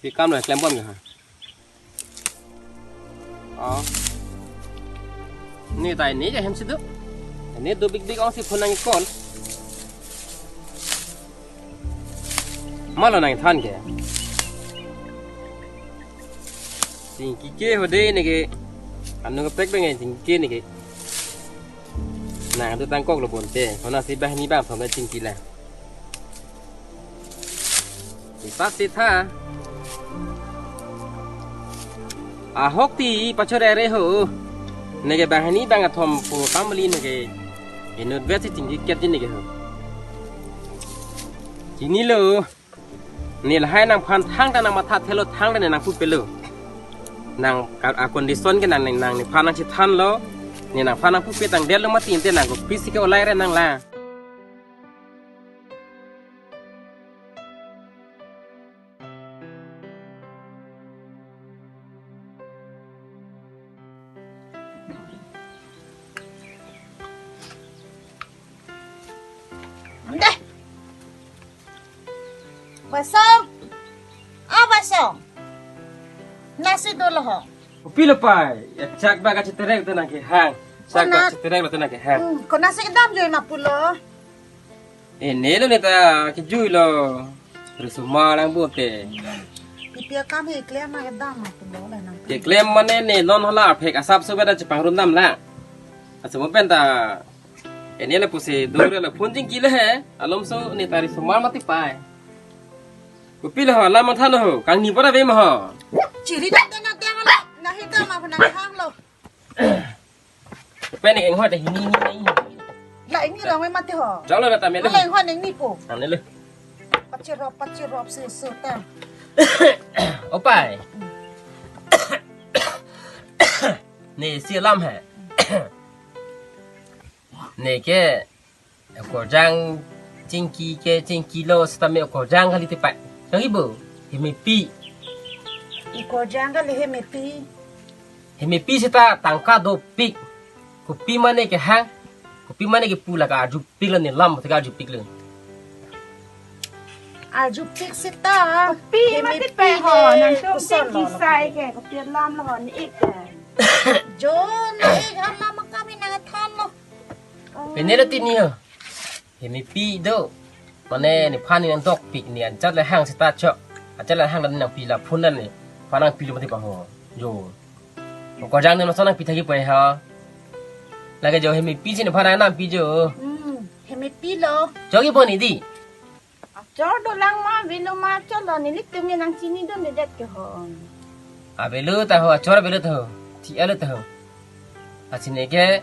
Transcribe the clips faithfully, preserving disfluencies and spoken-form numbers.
Pi kam lo klem pon ke ha. Oh. Ne tai ne ja hem si do. Ne dobik bik ong si phone nang call. Malo nangthan ke. Chingki ke hode ne ke. Anu kepek beng chingki ke ne ke. Nang tu tangkok lo bonte. Kona si banghini bangthom chingki la. Ipat si tha. Ahok ti pachorere ho. Ne ke banghini bangthom pu kamli ne ke. Inut vet si chingki ket ne ke ho. Chinilo. Ne lahai nangphan thangta nangmatha thelo thangta ne nangpupelo. Nang ka, a condition ke nang, nang, nang nephan nangchethanlo. Ne nangphan nangpupe tangdetlo mati ante nang kopi si ke olai re nang la. Deh. Basong. Ah, Basong. Nasi dolo ho. Kopi lo pai. Ya chak ba kachiterek te nang kehang. Chak ba kona chiterek lo te nang kehang. Hmm, kona si dam joi ma pulo. Eh, ne lo ne ta kejui lo. Risomar lang bote. Pi pi akam he klem ma kedam ma pulo la nang. Keklem mane ne non hala phek asap so beda chepangrum dam la. Asap pen ta. Eh, ne le pusi dore le phone chingki le he. Alom so ne ta risomar mati pai. Kopi lo ho, la manthan ho. Kangni pora ve ma ho. Chiri dam dam dam la. Nahi dam ma phanang hang lo. Pen ne inghoi ta hini ni ni. La ingni rong me mati ho. Jalo na ta mele. La inghoi ingni po. Ane le. Pachirop pachirop si si ta. Opai. Ne si lam he. Ne ke Okorjang chingki ke chingki lo sitame okorjang kali tipak. Yang ibu, hemepi. Okorjang kali hemepi. Hemepi sita tangka dopik. Kopi mane kehang, kopi mane kepu la ka arjupik lo ne lam ka arjupik lo. Arjupik sita. Kopi mati hemepi pe ho, ne nang tum koson lo. Chingki sai ke, kopi lam lo ho, ne ik ke. Jo, ne ik hala ma kami nangthan lo. Pine lo tini ho. Hemepi do. Mane nephan ne nangdokpik ne anchot le hang sita chok. Anchot le hang dan nangpi la phone dan nephan nangpilo mati pa ho. Jo. Okorjang ne masa nangpi thagi pai ho. Lake jo hemepi si nephan nangpi jo. Hmm, hemepi lo. Jogi pon idi. Achor dolang ma, avelo ma, achor lo, nelitum ke nangchinidundedet ke ho. Avelo ta ho, achor avelo ta ho, thi-elo ta ho. Lasi ne ke,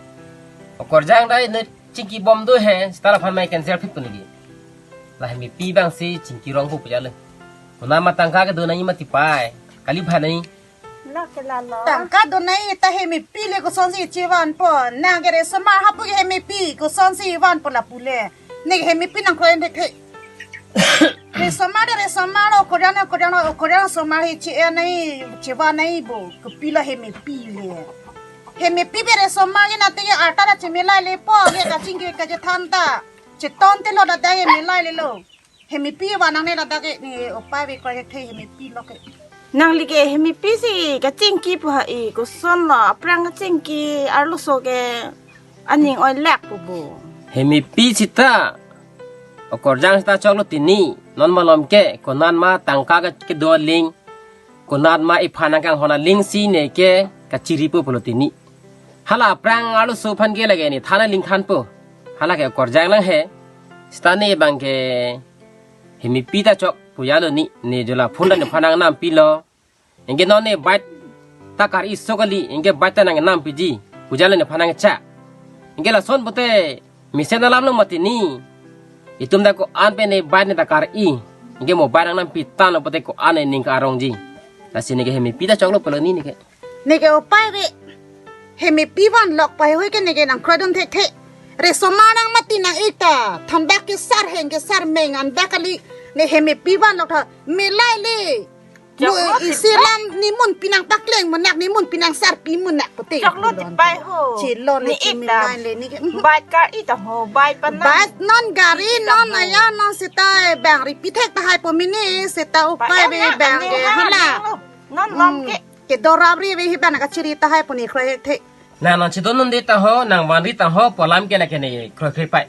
okorjang dai ne chingki bom do he, sita laphan mai cancel phit puniki. La hemepi bang si chingki rong pu pajalo. Konat ma tangka kedo nangji mati pai, kali bha nangji. Lo ke la lo. Tangka do nangji ta hemepi le kosonsi chevanpo. Nang ke risomar hapu ke hemepi kosonsi vanpo lapu le. Ne ke hemepi nangkroi thekthe. Risomar de risomar lo, okorjang lo, okorjang lo, okorjang somar he che-en nangji, chevan nangji bo. Kopi lo hemepi le. Hemepi pe risomar ke nate ke arta ra chemela lepo, ke kachingki kachethan ta. Cheton te lo dada ke melai lelo. Hemepi va nangne ladak ke ne opai ve kroi thekthe hemepi lo ke. Nangli ke hemepi si kachingki pu ha i koson lo aphrang kachingki arloso ke aning oi lek pu bo. Hemepi sita okorjang sita choklo tini non malom ke konat ma tangka ke kedo aling. Konat ma iphan nangkanghon aling si ne ke kachiri pu pulo tini. Hala aphrang arloso aphan ke lake ne than aling thanpo. Hala ke okorjang lang he. Sita ne bang ke hemepi ta chok pujalo ni ne jola phone dan nephan nangnampilo. Anke non ne bike ta kar-iso kali anke bike ta nangnampiji. Pujalo nephan nangcha. Anke lason pote mesen alam lo mati ni. Itum ta ko-an pen ne bike ne ta kar-i. Anke mobile nangnampi tanglo pote ko-an ne ning ka-arongji. Lasi ne ke hemepi ta choklo pulo ni ne ke. Ne ke opai ve. Hemepi vanlok pai hui ke ne ke nangkroidun thekthe. Risomar nang mati nang ik ta. Thanbak ke sar heng ke sar meng anbak kali. Ne hemepi vanlok tha. Melai le. Choklo isi tipai. Lam ne mun pinang pakleng munak, ne mun pinang sarpi munak pute. Choklo tipai ho. Chilo ne ne ik chimilai le ne ke. Bike kar-i ta ho, bike panang. Bike non gari non aya non seta bang ripi thek tahai po mini seta upai be bang ke hala. Non lom ke. Ke dorap ri be hi bang kachiri tahai po ne kroi thekthe. Nang nang chidon non de ta ho, nang van ri ta ho, pu alam ke na ke ne kroi kroi pai.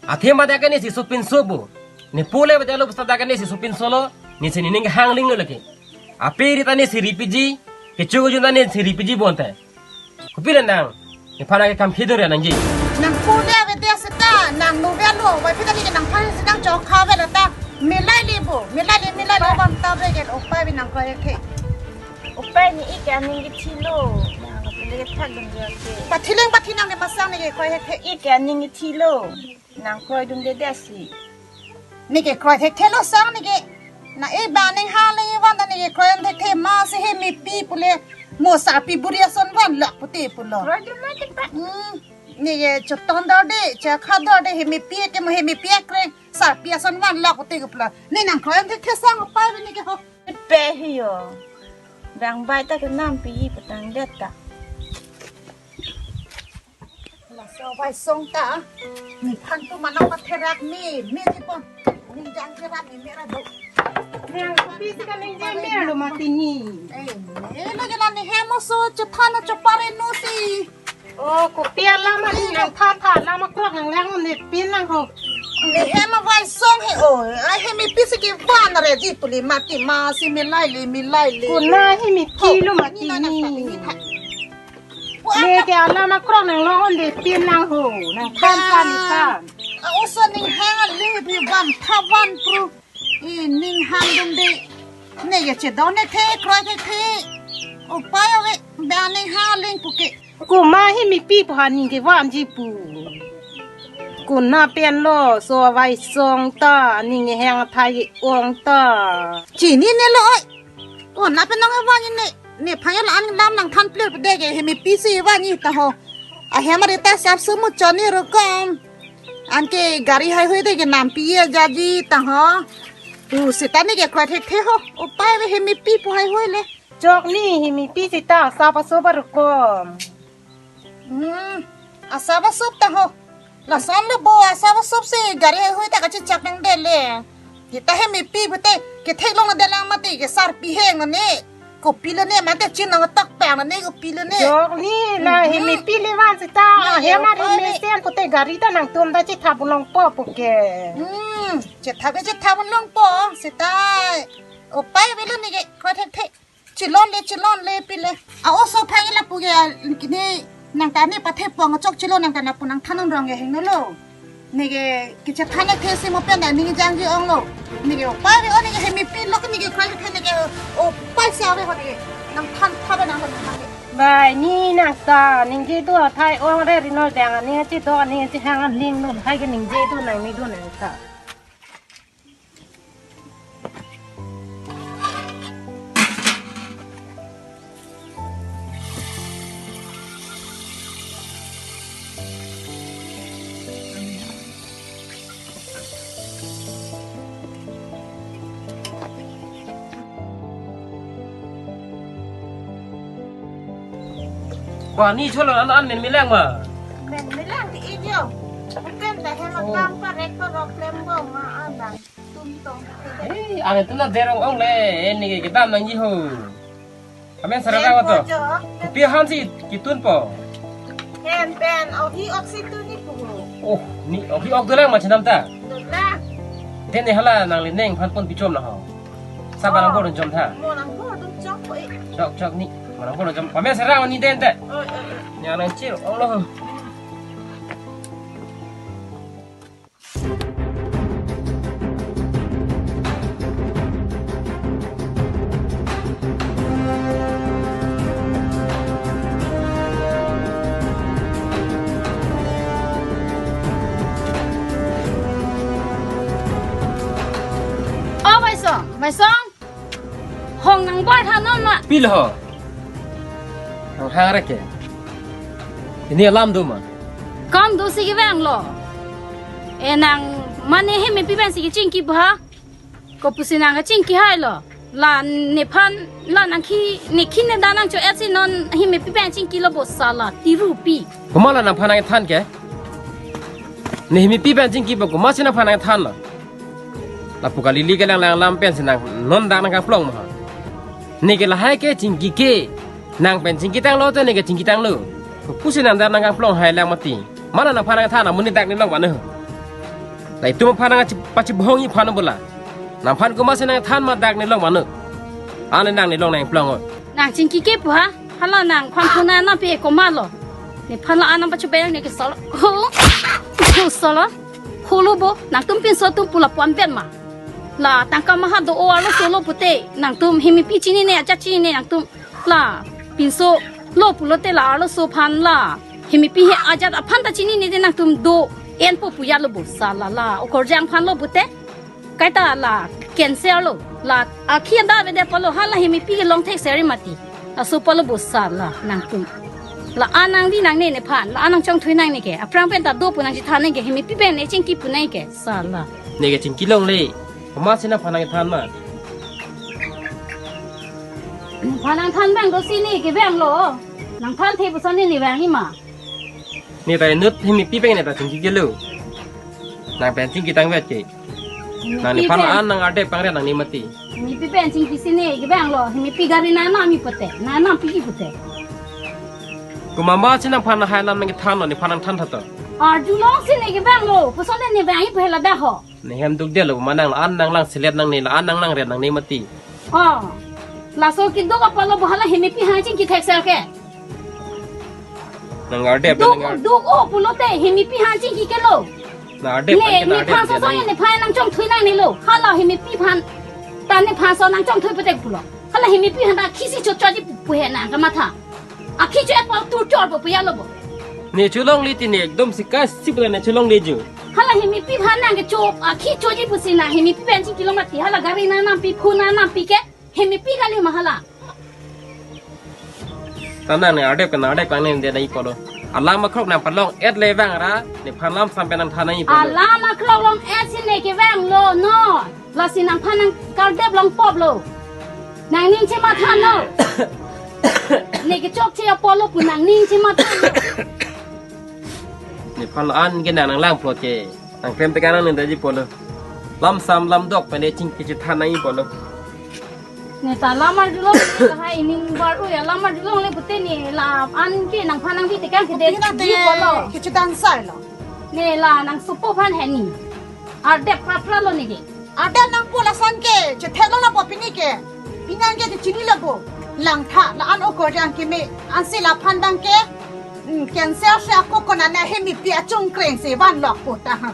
Athe ma dak ke ne si supin subu. Ne pule ba jalo basta dak ke ne si supin solo, ne si ne ning hang ling lo lake. Ape ri ta ne si ripiji, kecho jun ta ne si ripiji bonta. Kopi le nang, nephan ke kam khidun re nangji. Nang pule ave dia seta, nang nu ve lo, vai pita ni nangphan si nang chokha ve la ta. Milai le bo, milai le, milai le bang ta ve ke upai bi nang kroi thekthe. Upai ne ik aning kethilo. Nang pule ke thak dun dia ke. Pathi leng pathi nang ke masang ne ke kroi thekthe. Ik aning kethilo. Nang kroidunde desi. Ne ke kroi thekthe lo sang ne ke. Na e ba ning ha le van ta ne ke kroi thekthe ma si hemepi pule mo sarpi buri ason van lak pute pulo. Kroidun ma ke ta. Hmm. Ne ke chotondor de, chakha dor de hemepi ke mo hemepi akreng sarpi ason van lak pute ke pulo. Ne nang kroi thekthe sang upai ne ke ho. Pe hi yo. Bang bai ta ke nampi patang det ta. Laso vai song ta, nephan tu manang patherak ni, ni di pon. Ning jang ke rat ni mera do. Nang kopi si kan ning jang mera lo mati ni. Eh, eh, lagi la ne hem oso chethan chopare no si. Oh, kopi alam ani nang tha tha alam akrok nang lang ne pin nang ho. Ne hem avai song he o, ai hemepi si ke van re ji puli mati ma si milai le, milai le. Kona hemepi lo mati ni. Ne ke alam akrok nang long on de pin nang ho, nang than than ni than. A oso ning hang a le bi van tha van pru. I ning hang dum de. Ne ke chedon ne the, kroi the the. Upai ave, ba ning hang ling puke. Koma hemepi pu ha ning ke vanji pu. Kona pen lo, so vai song ta, ning hang thai ong ta. Chini ne lo oi. Kona pen nang van ne. Nephan la an lam nang than plir pede ke hemepi si van ni ta ho. Ahem ari ta sap sumu choni rukom. Anke gari hai hui de ke nampi ye jaji ta ho. Tu seta ne ke kroi thekthe ho. Upai ave hemepi pu hai hui le. Chok ni hemepi seta sap aso ba rukom. Hmm, asap asap ta ho. Lason lo bo asap asap si gari hui ta kachechak nang de le. Kita hemepi pute ketheklong nang de lang mati ke sarpi heng ne. Kopi lo ne mate chin nang tak pang ne kopi lo ne. Jok ni la hemepi le van seta. Hem ari mesen pute gari ta nangtum ta chethap longpo puke. Hmm, chethap chethap longpo seta. Upai ave lo ne ke kroi thekthe. Chilon le, chilon le, pile. A oso phai la pu ke, kini nang ta ne pathe pong chok chilo nang ta na pu nang than rong ke heng no lo. Ne ke kechethan le the si mo pen da ning jangji ong lo. Ne ke upai ave o ne ke hemepi lo ne ke kroi the ne ke upai si ave ho ne ke. Nang than tha ba nang lo nang ke. Bai ni nang ta ningje do thai ong re ri no dang ne che do ne che hang ling no hai ke ningje do nang ni do nang ta. Ko ani cholo an an men melang ma. Men melang ke inyo. Bukan dah hemat Oh. Kam parek ko roklem ko ma anang. Tum tong. Eh, ang itu na derong ong le, ini ke kedam nangji ho. Amen sarara Pen wato. Po jo. Kopi han si kitun po. Hen pen, oh hi oksitu ni pu. Oh, ni oh hi ok dolang ma chenam ta. Dolang. Den ni hala nang le neng phan pon pichom na ho. Saba nang Oh. Bor jom tha. Mo nang bor dum chok ko eh. Chok chok ni. Mo nang bor jom. Amen sarara ni den te. Oi, oi, oi. Nya nang chir ong lo. O Vaisong, Vaisong. Hong nang bor tha non ma. Pil ho. Nang hang re ke. Ini alam do ma. Kam do si kevang lo. E nang mane hemepi pen si kechingki ba. Kopusi nang kechingki hai lo. La nephan la nangkhi, ne khin ne dan nangcho-et si non Hemepi pen chingkilo bo sala tirupi. Komat la nangphan nangthan ke? Ne Hemepi pen chingkipo, komatsi nangphan nangthan lo? Lapu kalili kelang lang lam pensi nang non dak nangkaplong ma? Ne ke lahai ke chingki ke. Nang pen chingkitanglo te ne ke chingkitanglo. Kopusi nang dak nangkaplong hai lang mati. Mana nangphan nangthan amonit dak nelong mane ho. La itum aphan nangpachibohong-i aphan bola. Nangphan komatsi nangthan ma dak nelong mane. Ane nang nelong nangplong o. Nang chingki ke pu ha? Hala nangphan phuna na pe komatlo? Nephan la-an nangpachobei ne ke solo. Ho. Ho solo. Holo bo, nangtum pinso atum pu lapu-an pen ma? La tangka maha do-o arloso lo pute, nangtum Hemepi chinine, ajat chinine nangtum. La pinso lo pulote la arloso aphan la Hemepi he ajat aphan ta chinine te nangtum do-enpo pu ya lo bo sala la okorjang aphan lo pute. Kaita la cancer lo. La akhi anda vede palo hala Hemepi ke long thek seri mati. Laso palo bo sala nangtum. La-an nangvi nangne nephan, la-an nangchongthui nangne ke. Aphrang pen ta do pu nangchethan nang ke, Hemepi pen ne chingki pu nang ke sala. Ne ke chingki longle. Komatsi nangphan nangthan ma? Phan nangthan abang dosi ne ke abang lo. Nangthanthe puson ne ne abang-i ma? Ne ta inut Hemepi pen ne ta chingki kelo. Nang pen chingkitang vet ke. Nang nephan la-an nang ardep pangret nangne mati. Hemepi pen chingki si ne ke abang lo, Hemepi gari nangnampi pute, nangnampi pute. Komatsi nangphan hai lam nangkethan lo, nephan nangthantha to. Arjulong si ne ke abang lo, puson ne ne abang-i pu hela dak ho. Ne hem dukde lo, ma nang la-an nang lang selet nangne, la-an nang langret nangne mati. Oh. Laso keduk apotlo bo hala Hemepi aphan chingki thek sel ke. Nang ardep, duk, nang ardep. Duk-o pulote Hemepi aphan chingki kelo. Nang ardep, ne, nang nephan ardep, so so nang nephan nangchongthui nangne lo. Hala Hemepi aphan. Ta nephan so nangchongthui pute pulo. Hala Hemepi aphan ta khisi chotchot ji pu he nang kamatha. Akhi cho apal tur chor bo pu ya lo bo. Ne cholongle ti ne ekdom si kasi pula ne cholongle jo. Hala Hemepi aphan nang kecho, akhi choji pusi nang Hemepi pen chingkilo mati, hala gari nangnampi, phone nangnampi ke Hemepi kali ma hala. Ta nang ne ardep ke nang ardep pang ne de nai polo. Alam akrok nangpalong-et le abang ra, nephan lam sampe nangthan nang-i polo. Alam akrok long-et si ne ke abang lo no. Lasi nangphan nangkardep longpop lo. Nangning chematha no. Ne kechokche apotlo pu nangning chematha no. Nephan la-an ke nang nanglang plot ke. Nangklem tekang nang ne daji polo. Lam sam lam dok pen ne chingki chethan nang-i polo. Ne ta lam arjulong le hai ining bar-u ya lam arjulongle pute ne la-an ke nangphan nangvi tekang ke de. Pina te ji polo. Kechedangsai lo. Ne la nangsopo aphan heni. Ardep prapra lo ne ke. Ardep nangpo lason ke, chetheklong nangpo pini ke. Pini ke chechinilo bo. Langtha, la-an okorjang keme, ansi laphan abang ke. Hmm, cancer si ako konane Hemepi achongkreng si vanlokpo ta ha.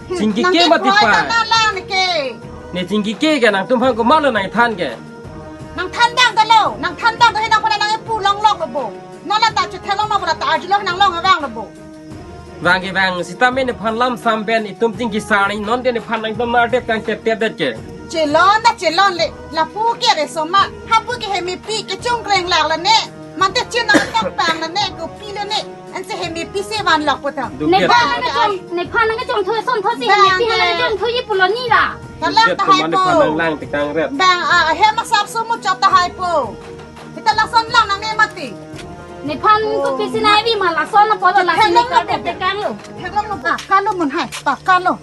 Hmm, chingki nang ke ke mati kroi pa. Ta na lang ne ke. Ne chingki ke ke nangtum aphan komatlo nangthan ke. Nangthan abang ta lo, nangthan abang ta he nangphan nang epu longlok lo bo. Non la ta chetheklong nangpo la ta arjulong nanglong abang lo bo. Vang ke vang, sitame nephan lam sam pen itum chingki sar ni non de nephan nangtum ardep kangtep tep det ke. Chelon ta chelonle, lapu ke resomar, hapu ke Hemepi kechongkreng lak la ne, mante chin nangtok pang la ne, kopi la ne, ansi Hemepi si vanlokpo ta. Duk nephan ke. Nangkechong, nephan nangkechongthui asonthot si Hemepi aphan nangkechongthui ji pulo ne la. Kalang ta hai po. Duk ke teman nephan nanglang tekang ret. Bang, ah, hem asapso muchot ta hai po. Sita lason lang nangne mati. Nephan, oh, kopisi nangvi ma lason apotlo lasi ne kardep tekang lo. Theklong lo, pakalo mun hai, pakalo.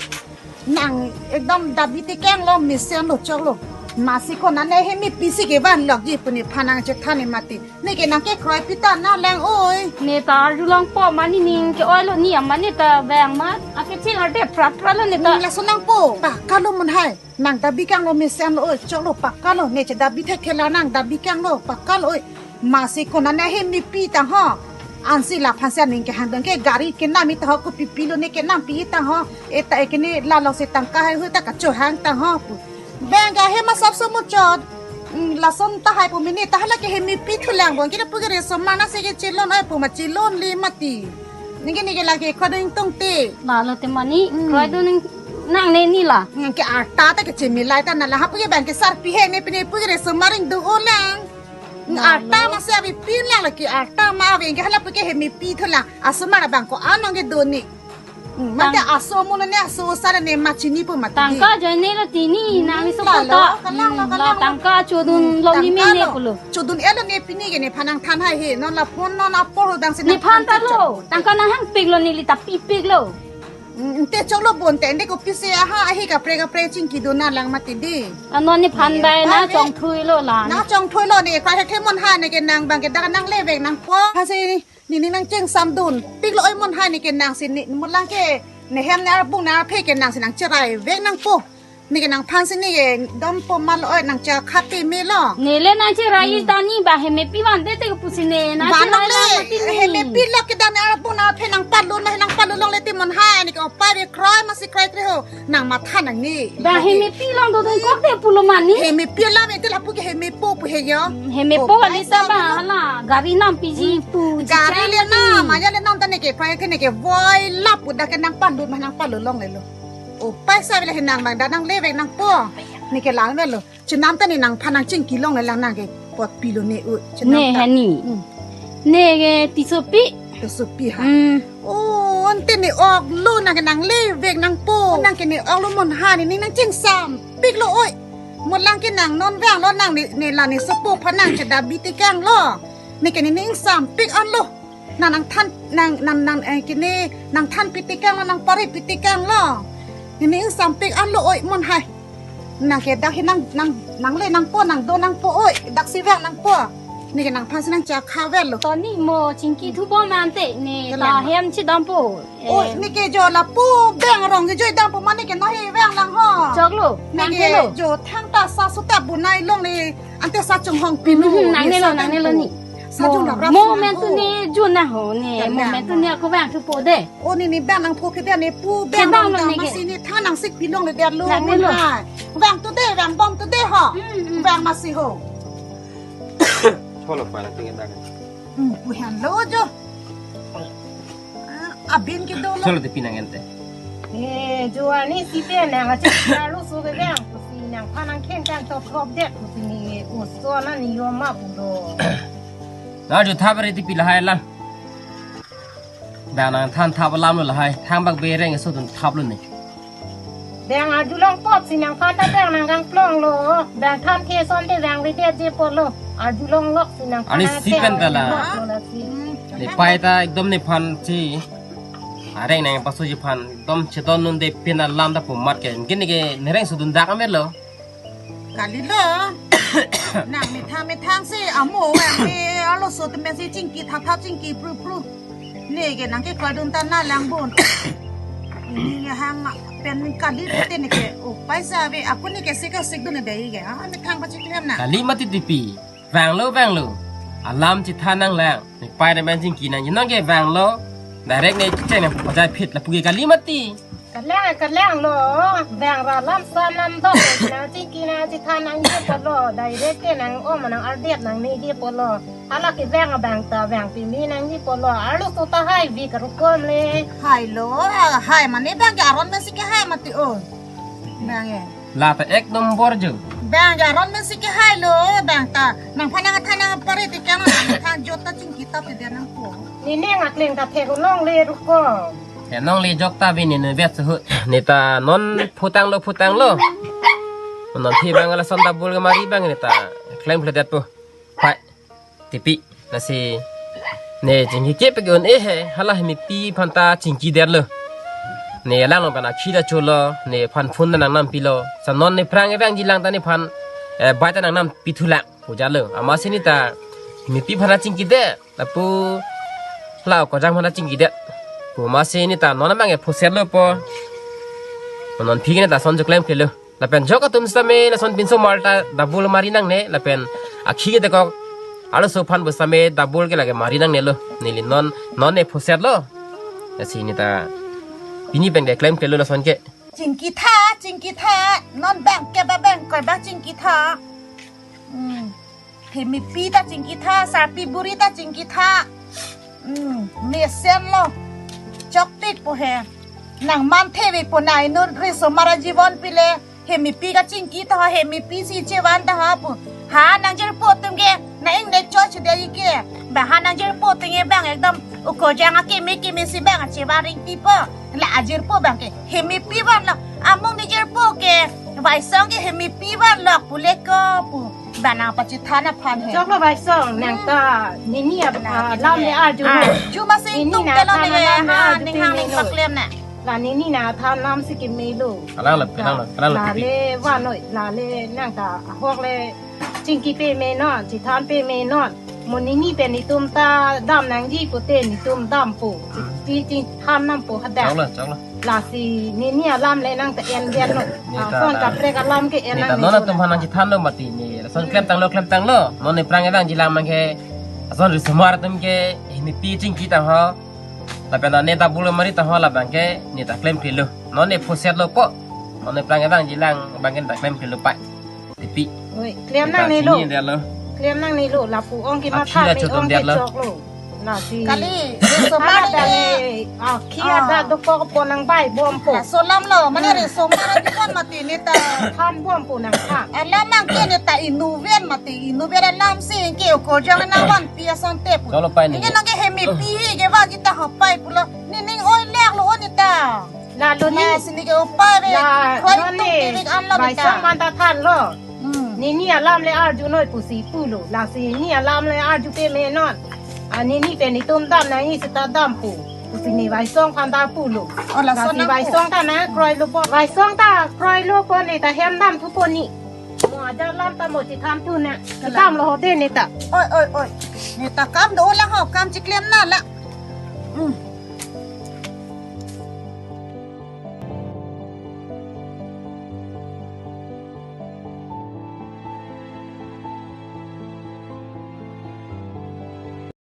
Nang ekdom dabi tekang lo, mesen lo, choklo. Masi konane Hemepi si ke vanlokji pu nephan nangchethan ne mati. Ne ke nangkekroi pita na lang oi. Ne ta arjulongpo ma ne ning ke-oi lo ne ama ne ta vang ma. Akecheng ardep prapra lo ne ta. Hmm, lason nangpo, pakalo mun hai. Nang dabi kanglo mesen lo oi, choklo pakalo, ne chedabi thekthe la nang dabi kanglo pakalo oi. Masi konane Hemepi tang ho. Ansi laphan si aning kehang dong ke gari kenam-i tang ho, kopipi lo ne kenampi tang ho. Eta ekene lalok si tangka haihui ta kachohang tang ho pu. Bang ke hem asapso muchot. Hmm, lason ta hai po mene ta hala ke Hemepi thulang bong ke lapu ke resomar na si ke chelon oi pu ma chelonle mati. Neke neke lake khoding tongte. Lalo te mani, hmm, kroi do ning nangne ne la. Hmm, ke arta ta kechemilai ta na la hapu ke bang ke sarpi he ne pine pu ke resomar ingdung-o lang. Hmm, lalo. Arta ma si avi pin lang la ke arta ma avi ke hala pu ke Hemepi thulang. Asomar abang ko-an nong kedo ne. Hmm, mate tang- aso mulo ne aso sar ne ma chinipo mati. Tangka ajoine lo ti ne, hmm, nang Lalo, kalang lo, hmm, la kalang lo. Tangka chodun, hmm, lo tangka ime ne lo. Pulo. Chodun-et lo ne pini ke nephan nangthan hai he. Non la phone non apor dang si nephan nangthan ta lo. Tangka nanghangpik lo, neli ta pipik lo. Hmm, ante choklo bonte, ante kopisi aha ahi kaprek kaprek chingki dun nanglang mati di. Ano nephan, eh, bai na, bai ne chongthui lo la. Na chongthui lo ne, kra he mon hai ne ke nang bang ke dak nanglevek nangpo. Hasi nening nangchingsamdun piklo oi mon hai ne ke nang si ne, mo lang ke nehem ne arbung ne arphe ke nang si nangcherai vek nangpo. Ne ke nangphan si ne ke dampo ma lo oi, nangchakhapi me lo. Nele nangcherai, hmm, ta ne ba hemepi van de te pusi ne nangcherai. Van nang le, lang mati ne. Hemepi lo ke dak ne arbung ne arphe nangpalun, ma nangpalun longle te mon hai ne ke opai ve kroi masi kroi kre ho. Nang matha nang ne. Ba hemepi long dodun kok te pulo mani. Hemepi la me te lapu ke hemepo pu he yo. Hmm, hemepo, opai kali ta sa ba lo. Hala, gari nam piji, hmm, pu, gari le nam, maya le nam ta ne ke, pai ke ne ke, voi lapu dak ke nangpalun ma nangpalun longle lo. Opai sa vele he nang bang dak nanglevek nangpo. Ne ke lang velo. Chenam ta ne nangphan nangchingki longle lang nang ke pot pilo ne u. Chenam ne ta. Hani. Hmm. Ne ke tisopi. Tisopi ha. Hmm. Oh, ante ne ok lo nang ke nanglevek nangpo. Nang ke ne ok lo mon hai nening nangchingsampik lo oi. Mo lang ke nang non vang lo nang ne, ne la ne sopo phan nangchedabi tekang lo. Ne ke nening ingsampik an lo. Nang nangthan nang nang nang, eh, kene nangthanpi tekang lo, nangparepi tekang lo. Nening ingsampik an lo oi mon hai. Nang ke dak he nang, nang, nangle nangpo, nangdo nangpo oi, dak si vang nangpo. Ne ke nangphan si nangchakha velo. To ne mo chingki thubom ante ne. Kelang. Ta hem chidampo. Oi, eh, ne ke jo lapu beng arong ke joi dampo ma ne ke no he vang lang ho. Choklo, ne ke nangne lo. Jo thangta sa suta bunai longle ante sa chunghong pinu. Mhm, nangne lo, ne sa nangne lo dampo. Ne. Sa mo, jun dam ras mo nang men tu ho. Ne jun na ho ne. Kelang. Mo men tu ne ako vang thupo de. O ne ne bang nangpo ke de ne pu bang kedang nang lo dam ne ke. Masi ne than nang sik pi longle de lo. Nangne lo. Hai. Vang tu de, vang bom tu de ho. Hmm, hmm. Vang masi ho. Cholo pa na tingin dak. Hmm, pu han lo jo. Ah, abin ke dolo. Cholo te pinang ente. Eh, jo ani si pen nang ache arloso ke vang. Si nangphan nangkheng kan to krop det. Si ne uso na ne yoma pulo. Na jo thap re te pi lahai lang. Bang nangthan thap alam lo lahai. Thangbak bereng so dun thap lo ne. Bang arjulong pot si nangphan ta bang nangkangklong lo. Bang than the son te bang ridet je polo. Arjulong lok si nangphan. Ani si pen ta la. Lo la si. Hmm. Ne pai ta ekdom nephan si. Areng nangpaso ji phan. Ekdom chedon nun de pen alam ta pumat ke. Gini ke nereng sudun dak amet lo. Kali lo. Nang methang methang si amo vang ke arloso temen si chingki thatha chingki pru pru. Ne ke nang ke koi dun ta na lang bun. Ne ke hang pen kali te ne ke upai sa ave. Ako ne ke sika sik dun ne dei ke. Ah, methang pachikli hem na. Kali mati tipi. Vang lo, vang lo. Alam chithan nanglang. Ne pai ne men chingki nang. Nang ke vang lo. Direct ne cheng ne pajai phit lapu ke kali mati. Kelang, kelang lo, vang ra lam sam lam dok, nang chingki nang chithan nang je polo, direct ke nang om nang ardet nang ne je polo. Hala ke vang abang ta vang pimi nang je polo, arloso ta hai vi karukom le. Hai lo, hai mane bang ke aron mesi ke hai mati o. Bang e. La ta ek nombor jo. Bang ke aron mesi ke hai lo, bang ta. Nangphan nangthan nangpare te kang nangthan jot ta chingki ta te dia nangpo. Ne ne ngakleng ta thek longle rukom. Ya nongle jok ta bini ne bet suhu. Ne ta non phutang lo, phutang lo. Non thi bang lason ta bul ke mari bang ne ta. Klem phledet po. Pai. Tipi. Lasi. Ne chingki ke pe un-e he. Hala hemepi phan ta chingki der lo. Ne lang lo bana khi da cholo. Ne phan phone nang nam pilo. Sa non ne phrang e bang jilang ta ne phan. Eh, bai ta nang nam pithu lang. Puja lo. Amatsi ne ta. Hemepi phan ta chingki de. Lapu hala kojang mana chingki det. Pu amatsi ne ta non abang e phoset lo po. Non phi ne ta son juklem kelo. Lapen jok atum sitame lason pinso mar ta double mari nangne. Lapen akhi ke dekok. Arloso aphan pu sitame double ke lake mari nangne lo. Neli non, non e phoset lo. Lasi ne ta. Pini pen ke klem kelo lason ke. Chingki tha, chingki tha. Non bang ke ba bang koi ba chingki tha. Hmm. Hemepi ta chingki tha, sarpi buri ta chingki tha. Hmm, mesen lo. Choktik po he. Nang manthe ve po nai nun riso mara jibon pile. Hemepi kachingki tha, hemepi si chevan tha pu. Ha nang jirpo atum ke, nang ingne choi chude ke. Ba ha nang jirpo atum ke bang ekdom ukojang akimi kimi si bang chevan ring tipo. La ajirpo bang ke. Hemepi van lo. Amung ne jirpo ke. Vaisong ke hemipi vanlok pule ko pu. Bana pachethan aphan he. Choklo Vaisong, nang ta nini ap-, Bana ah, ke lam le. le arju. Ah. Ju masing Nini tum na telo than ne alam le ha arju ning hang ning pemelo. paklem na. La nini na than lam si kemelo. Alang le, alang le, alang le La pipi. le vanoi, la le nang ta ahok le chingki pemenon, chethan pemenon. Mo nini pen netum ta dam nangji pute netum dampo. Hmm. Chi chethan nampo hadak. Choklo, choklo. Lasi nini alam le nang ta en genlo. Neta Ason la, kaprek alam ke en neta nang non nelo atum na. aphan nangchethanlo mati ne. Ason klemtanglo, klemtanglo. Non ne aphrang evangji lang abang ke, ason risomar atum ke hemipi chingki tang ho. Lapen non neta pulo mari tang ho labang ke neta klemklelo. Non ne phosetlo po. Non ne aphrang evangji lang abang ke neta klemklelo pai. Tipi. Oi, klem Neta nangnelo. chinidetlo. Klem nangnelo, lapu ong ke Akhi matha la me ong ke chodondetlo. choklo. Lasi. Kali, risomar Hala ke. tale, ah, khi Ah. ada dokok po nangbai bompo. Laso alam lo, mane Hmm. risomar di kon mati neta. Than bompo nangthan. Alam abang ke neta inutvet mati, inutvet alam si ke okorjang na vanpi asonte pu. Choklo pai ne. Neke nang ke hemipi ke va jita hapai pulo. Nening oi lek lo neta. Lalo ni. Lasi neke upai ve. La, Khoi non tum ne, tirik an lo Vaisong beta. aphan ta thanlo. Hmm. Nini alam le arjunoi pusi pulo. Lasi nini alam le arju pemenon. Ah, nini pen netum dam nangji seta dampo. Pusi ne Vaisong aphan ta pulo. Oh, lason Lasi nang pu. Vaisong ta nangkroilo po. Vaisong ta kroilo po neta hem damthupo ni. Mo ajat alam ta mo chethan thu na. Kalang. Damlo ho de neta. Oi, oi, oi. Neta kam do lang ho, kam chiklem na la.